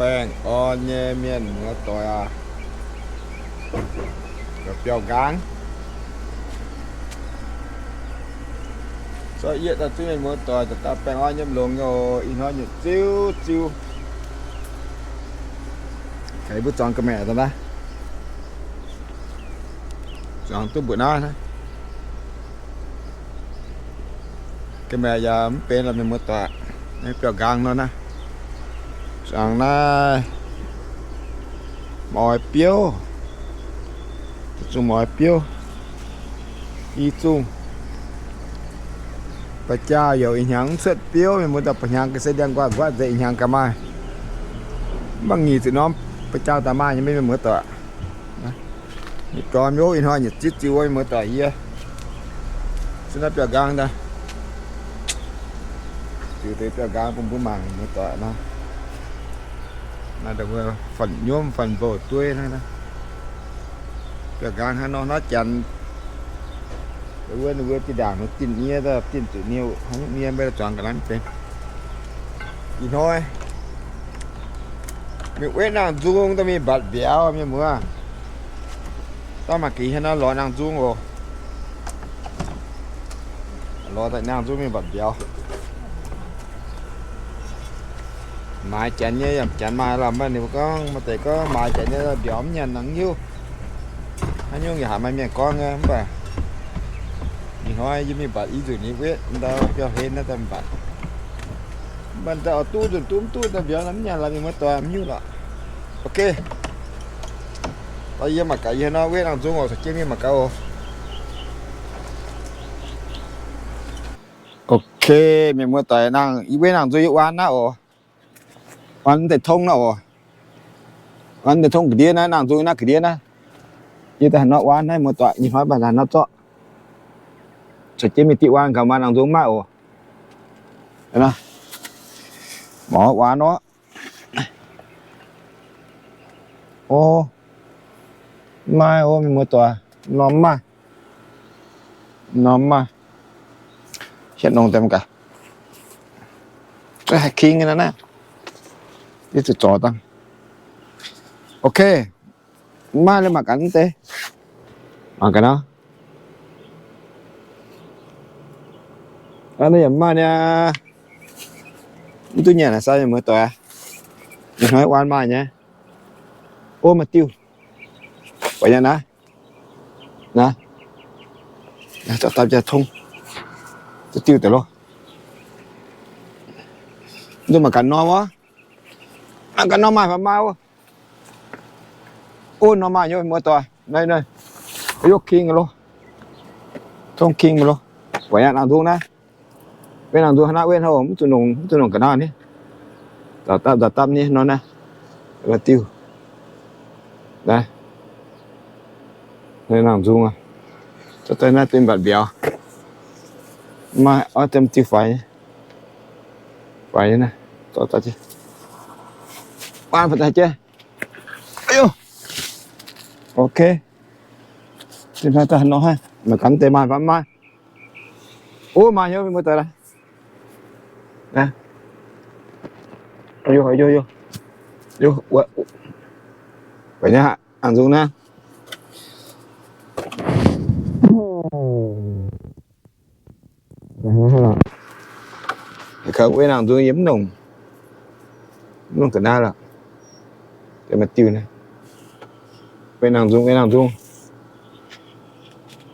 Baengh orn nyei mienh muoz-doic aac, biauv-nqaang. Zorqv yie daaih zuqc mienh muoz-doic daaih baengh orn nyei longx nyei oc. Ih hnoi nyutc ziuv ziuv. Kaaix mbuo zuangx ga'maeqc daaih naaiv. Zuangx duqv mbuoqc naaiv. Ga'maeqc yaac mv benx lorqc mienh muoz-doic. Biauv-nqaang nor naaiv. Zuangx naaiv mv oix biouv. Zungv mv oix biouv. I zungv ba'jaauh youc ih hnyangx mv cuotv biouv, mienh muoz-doic, ba'hnyangx ga'sie ndiangx nquatv nquatv nzengc ih hnyangx ga'maaih. Mv baac nyic ziepc norm ba'jaauh daaih maaih nyei, mienh muoz-doic. Nyei gormx nyei, ih hnoi nyutc ziuv ziuv wuov, mienh muoz-doic, yie se naaiv biauv-nqaang daaih. Ziux deix biauv-nqaang bun mbuo mangc, mienh muoz-doic, nor. Naaiv da'nyeic fanh nyiemv fanh mbouh dueiv naaiv. Biauv-nqaang hnangv nor, hnangv janx wuov, ninh mbuo dinh ndaangc nor dinh nyei, dinh zuqc niouh hnangv nyei, maiv zuangx ga'naaiv mv benx. Ih hnoi mingh wetv nangh nzung daaih mingh mbatc mbiauz, mienh muoz. Daaih mangc gaax hieh nor lorz nangh nzung oc. Lorz daaih nangh nzung mingh mbatc mbiauz. Maaiz janx nyei yaac janx maaih lorqc, mv baac ninh mbuo gorngv maaih deix gorngv maaiz janx nyei mbiauz mv nyanc nangc hiuv. Haaix nyungc yaac haiz maaih mienh gorngv nyei, mv baac ih hnoi yie mingh mbatc i nzunc nyei wetv ndau biauv-hlen naaiv daaih mbatc. Mv baac daaih oix duqv nzunc duqv mv duqv daaih mbiauz mv nyanc lorqc, mienh muoz-doic, mv hiuv lorqc. Ok. Yie mangc gaax yie hnoi wetv nangh nzung oc, caux jienv mingh mangc gaax oc. Ok, mienh muoz-doic, nangh yie wetv nangh nzung yie waan naaiv oc. Waan deix tong naaiv oc. Waan deix tong ga'ndiev naaiv, nangh nzung naaiv ga'ndiev naaiv. Yie daaih haaix nor waan naaiv, muoz-doic, ih hnoi baac haaix nor zorqv. Caux jienv mingh diqv waan gaax, maaih nangh nzung maiv oc. Mv oix waan orqc. O, maaih o, mienh muoz-doic, norm maaih. Norm maaih. Hietv nongx daaih mangc gaax. Haih king naaiv naaiv. Yie zuqc zorc dangh. Ok. Maaih liuz mangc gaax naaiv deix. Mangc gaax nor. Naaiv yaac maaih niaa. Mv duqv nyanc naaic sai mienh muoz-doic aac. Ih hnoi waan maaih nyei. O, maaih diuh. Buatc nyei naaiv. Naaiv. Zorqv dapv jaax tong. Duqv diuh deix loh. Mv duqv mangc gaax norm oc. Mangc gaax norm maaih fai maaih oc. O, norm maaih nyei muoz-doic. Naaiv, naaiv. Yov king loh. Tong king loh. Buatc nyei nangh nzung naaiv. Wetv nangh nzung hnangv naaiv wetv hnangv oc, mv zuqc nongc, mv zuqc nongc ga'naaiv ni. Zaux dapv, zaux dapv ni nor naaiv. Maaih diuh. Naaiv. Naaiv nangh nzung aac. Zorqv daaih naaiv deix mbatc mbiauz. Maaih oix deix diuh faix nyei. Faix nyei naaiv. Zorqv daaih jienv. Waan faaux daaih jienv. Aa, ok. Deix hnoi daaih nor haiv, mangc gaax deix maaih fai mv maaih. O, maaih nyei, mienh muoz-doic. Yo, yo, yo. Yo, wuov, wuov nyei aqv, nangh nzung naaiv. Kouv wetv nangh nzung yie mv nongc, mv nongc ga'naaiv lorqc. Maaih diuh naaiv. Wetv nangh nzung, wetv nangh nzung.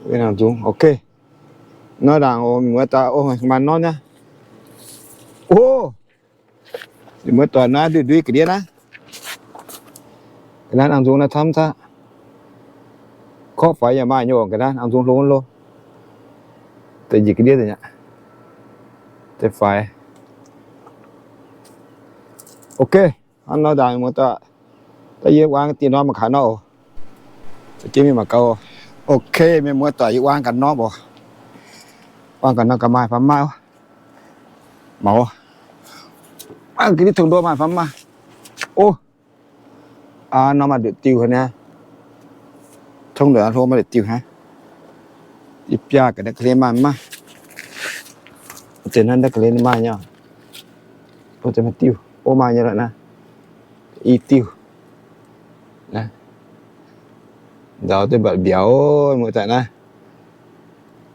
Wetv nangh nzung, ok. Nor ndaangc oc, mienh muoz-doic, o, maaih norm nyei. O, mienh muoz-doic, naaiv ndui-ndui ga'ndiev naaiv. Ga'naaiv nangh nzung naaiv camv caqv. Korqv faix yaac maaih nyei oc, ga'naaiv nangh nzung hlo loh. Deix njiec ga'ndiev deix nyei. Deix faix. Ok. Hnangv nor ndaangc mienh muoz-doic, daaih yie waan dieh norm mangc gaax nor oc. Za'gengh mingh mangc gaax oc. Ok, mienh muoz-doic, yie waan gaax norm oc. Waan gaax norm gaax maaih fai maaih oc. Mangc oc. Waan gaax diuh tong ndo maaih fai maaih. O, aa, norm maaih nduqc diuh haic niaa. Tong ndo hlo maaih nduqc diuh haic. Yie biaav gaax naaiv ga'hlen maaih mv maaih. Deix naaiv naaiv ga'hlen maaih nyei oc. O, deix maaih diuh. O, maaih nyei lorqc naaiv. i diuh. Nzauh duqv mbatc mbiauz, muoz-doic naaiv.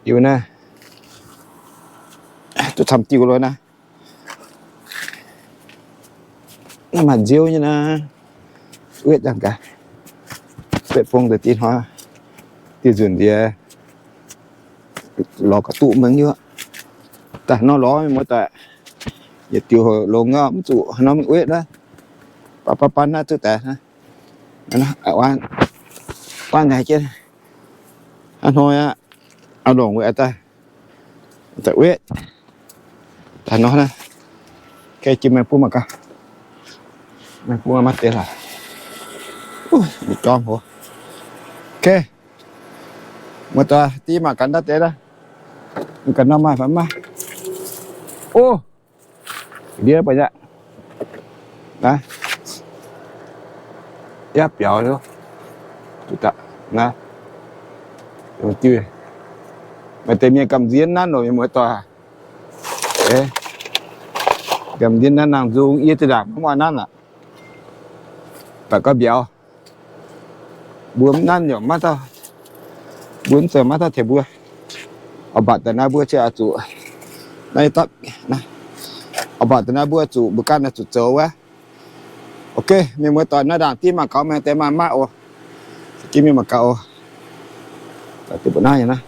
Diuh naaiv duqv camv diuh loh naaiv. Naaiv maaih nziouv nyei naaiv. Wetv dangh gaax. Wetv bung deix dinh hnoi. Diuh nzunc ndiev lorz ga'duqv mengh nyuoqv. Daaih nor lorz mienh muoz-doic, yietc diuh longx nyei, mv zuqc haaix nor mingh wetv naaiv. Baan baan baan naaiv duqv daaih. Guanh haic jienv. Hnoi aqv, longc weic daaih, daaih wetv. Daaih nor naaiv. Geh jienv mingh bun mangc gaax. Mingh bun maiv deix laaix. Jorm hoc. Okay. Muoz-doic, diev mangc gaax ndau deix naaiv. Mangc gaax nor maaih fai maiv maaih. O, ndiev baac nyei. Naaiv, yaac biaux. Naaiv, maaih deix mienh gamh nziex nanv loh, mienh muoz-doic. Gamh nziex nanv nangh nzung, yie zinh ndaangc mv maaih nanv aqv. Baac gauh mbiauz. Mbuo mv nanv yaac maiv dauh, mbuo mv zoux maiv dauh tengx mbuo. Oix mbatc daaih naaiv mbuo ziouc oix zuqc, naaiv dapv, oix mbatc daaih naaiv mbuo zuqc mbuo ganh oix zuqc zoux wuov. Ok, mienh muoz-doic, naaiv ndaangc diev mangc gaax, mienh deix maaih maiv oc. Diev mienh mangc gaax oc. Diev mbuo naaiv, mbuo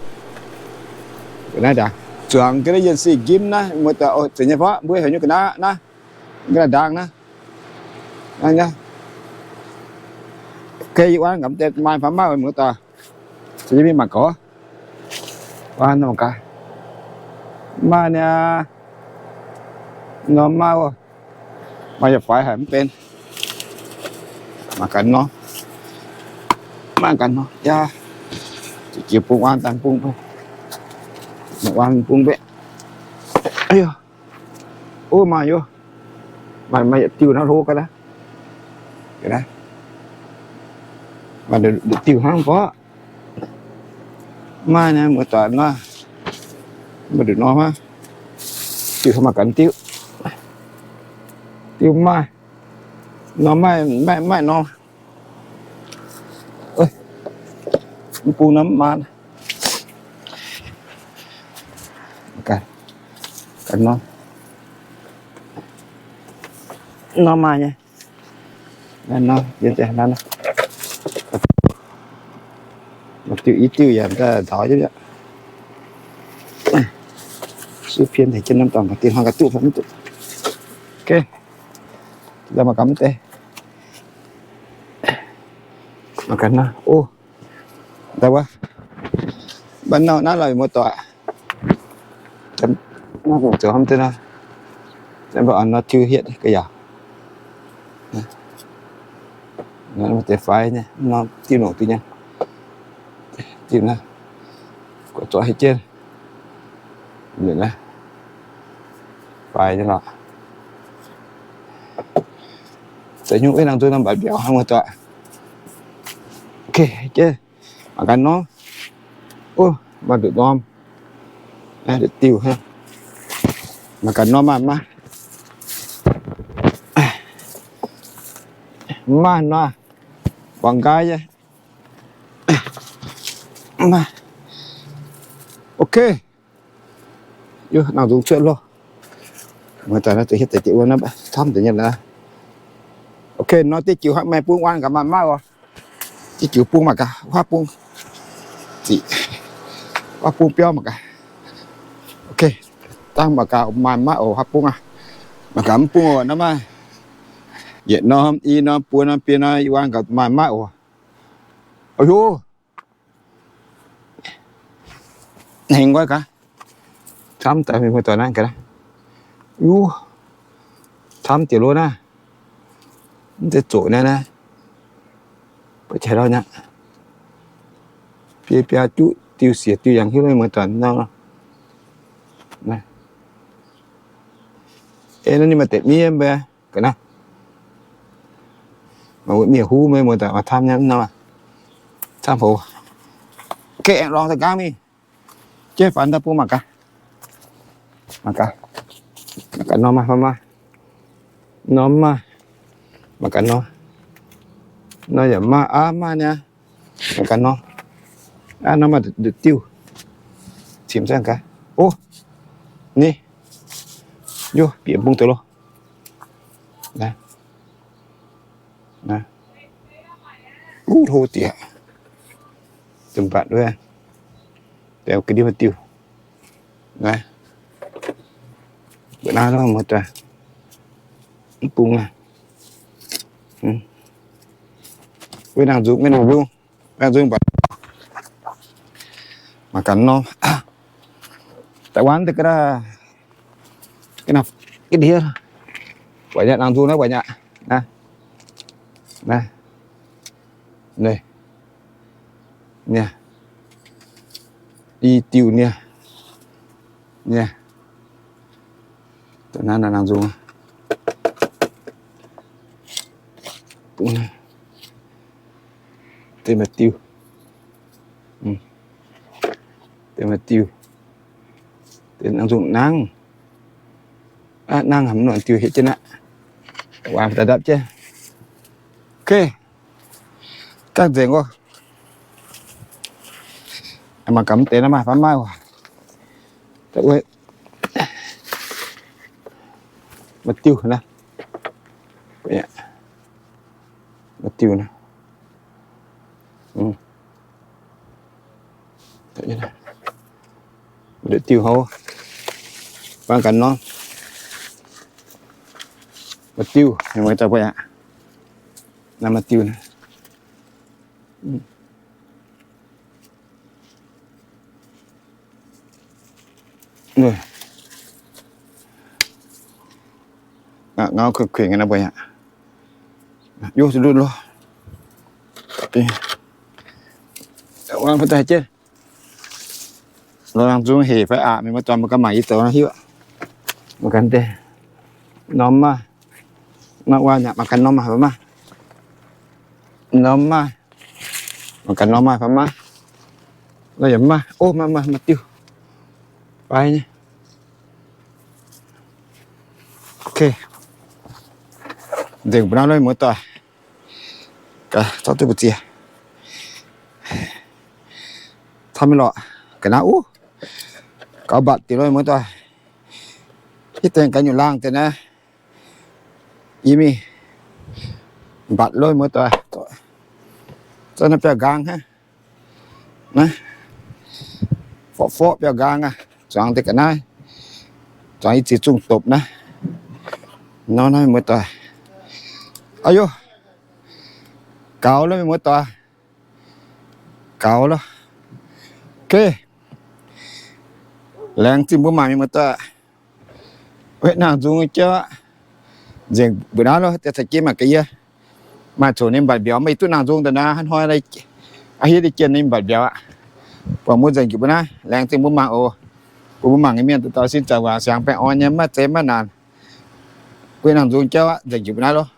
naaiv ndaangc, zuangx ga'naaiv yienh si njimv naaiv, mienh muoz-doic oc, zuqc nyei fov, mbuo heuc nyei ga'naaiv naaiv, ga'naaiv ndaangc naaiv. Naaiv, ok, yie wuov gaax deix maaih fai maiv oc, mienh muoz-doic. Zuqc nyei mingh mangc gaax. Maaih niaa, norm maaih oc. Maaih yietc faix haic mv benx. Mangc gaax nor. Mangc gaax nor. Yaac jiex bung wuov dangh bung, wuov bung mbenc. O, maaih yaac, maaih yietc diuh naaiv hlo gaax naaiv. Maaih diuh hnangv mborqv. Maaih naaiv muoz-doic naaiv. Maaih nduqc norm aqv. Diuh maaih gaax diuh. Diuh maaih. Norm maaih, maaih, maaih norm. Mv bung norm mv maan. Gaax norm. Norm maaih nyei. Diuh i diuh yaac nzauh nyei. Suv pien haic jienv norm dorngx, ga'dinh hnoi ga'duqv fai mv duqv. Ok. Laaix mangc gaax mv deix. Mangc gaax nor, o, ndau wuov, mv baac nor naaiv lorqc, muoz-doic. Zoux hnangv deix nor, mv baac nor tiuv hietv ga'yaauc. Deix faix nyei, nor diuh longc diuh nyei. Diuh naaiv, guaix zorqv hietv jienv. Faix nyei lorqc. Za'gengh wuov nangh nzunc nor mbatc mbiauz hnangv muoz-doic. Ok, jienv mangc gaax norm. O, maaih nduqc norm. Diuh, mangc gaax norm maaih maiv maaih. Mv maaih nor, guangc nqaai nyei. Ok. Nangh nzung cuotv loh. Muoz-doic, naaiv deix hietv deix diuh wuov camv deix nyei. Ok, nor diuh jiuc hnangv, meih bung wuov gaax maaih maiv oc. Diuh jiuc bung mangc gaax, huaav bung, ziqc, huaav bung biauv mangc gaax. Ok, dangh mangc gaax maaih maiv oc, huaav bung aqv. Mangc gaax mv bung oc, naaiv maaih yietc norm, i norm, buo norm, biei norm, yie wuov gaax maaih maiv oc. A'yoh! Hengx nqoi gaax. Camv daaih mingh muoz-doic naaiv gaax. Yuv, camv diex lo naaiv. Mv zeiz zoqc naaiv naaiv. Ba'qv qiex lauh nyei. Biei biaa juqv diuh sieqv diuh yangh hiuv muoz-doic nor. Ei, naaiv ninh maaih deix miev mbuo ga'naaiv. Maaih mbuo miev huv mbuo muoz-doic maaih camv nyei nor. Camv hoc. Geh aengx lorngx daaih nqaang mingh. Jienv faix ndau bung mangc gaax. Mangc gaax. Mangc gaax norm maaih fai maaih. Norm maaih. Mangc gaax norm. Nor yaac maaih aav, maaih niaa. Mangc gaax nor. Aav, nor maaih nduqc diuh. Cimx zangv gaax. O, ni, yo, bieqc mbong deix loh. Uv, hlo dieqc. Domh mbatc wuov, deix ga'ndiev maaih diuh. Mbuo naaiv muoz-doic, mv bung aqv. Wetv nangh nzung, wetv nangh nzung, wetv nangh nzung mbatc. Mangc gaax norm. Da'wuov deix ga'naaiv, ga'ndiev, buatc nyei, nangh nzung naaiv buatc nyei aqv. Naaiv, naaiv, niaa, i diuh niaa, niaa, naaiv nangh nzung. Deix maaih diuh, deix maaih diuh, deix nangh nzung nangv. Aav, nangv haaix norm diuh hietv jienv aqv. Waaic daaih ndapv jienv. Ok. Gangv nzengc oc. Mangc gaax mv deix naaiv maaih fai mv maaih oc. Maaih diuh naaiv. Maaih diuh naaiv. Diuh hov. Mangc gaax norm. Maaih diuh, mangc gaax, naaiv maaih diuh naaiv. Ngau kuinx kuinx naaiv mbuo aqv. Yo, ndutv loh. Wangc fai daaih jienv. Lorz nangh nzung hec fai aqc, mienh muoz-doic mbuo ganh mangc yie zoux nor hiuv. Mbuo ganh deix. Norm maaih. Norm wuov nyaqc mangc gaax norm maaih fai maaih. Norm maaih. Mangc gaax norm maaih fai maaih. Nor yaac maaih. O, maaih, maaih, maaih diuh. Fai nyei. Ok. Nzengc mbuo naaiv loh mienh muoz-doic. Gaax, zorqv duqv mbu'ziex. Camv mingh lorqc. Ga'naaiv uv. Gaux mbatc deix loh mienh muoz-doic. Hitv deix gaax nyungc laangh deix naaiv. Yie mingh mbatc loh mienh muoz-doic. Zorqv naaiv biauv-nqaang hnangv. Naaiv, forqv-forqv biauv-nqaang aqv. Zuangx deix ga'naaiv. Zuangx i ziex zungh dopc naaiv. Nor naaiv mienh muoz-doic. Aa yo, gaux loh mienh muoz-doic. Gaux loh. Ok. Laengz zingh mbuo mangc mienh muoz-doic. Wetv nangh nzung jauv aqv. Nzengc mbuo naaiv loh, deix caux jienv mangc gaax yie. Maaih coc ninh mbatc mbiauz, maaih i duqv nangh nzung daaih naaiv, hnoi aqv, hietv deix jienh ninh mbatc mbiauz aqv. Buatc mbuo nzengc jiex mbuo naaiv, laengz zingh mbuo mangc oc. Bun mbuo mangc nyei mienh dauh dauh sin zaangc waac siangx baengh orn nyei, maiv zeiz maiv naanc. Wetv nangh nzung jauv aqv, nzengc jiex mbuo naaiv loh.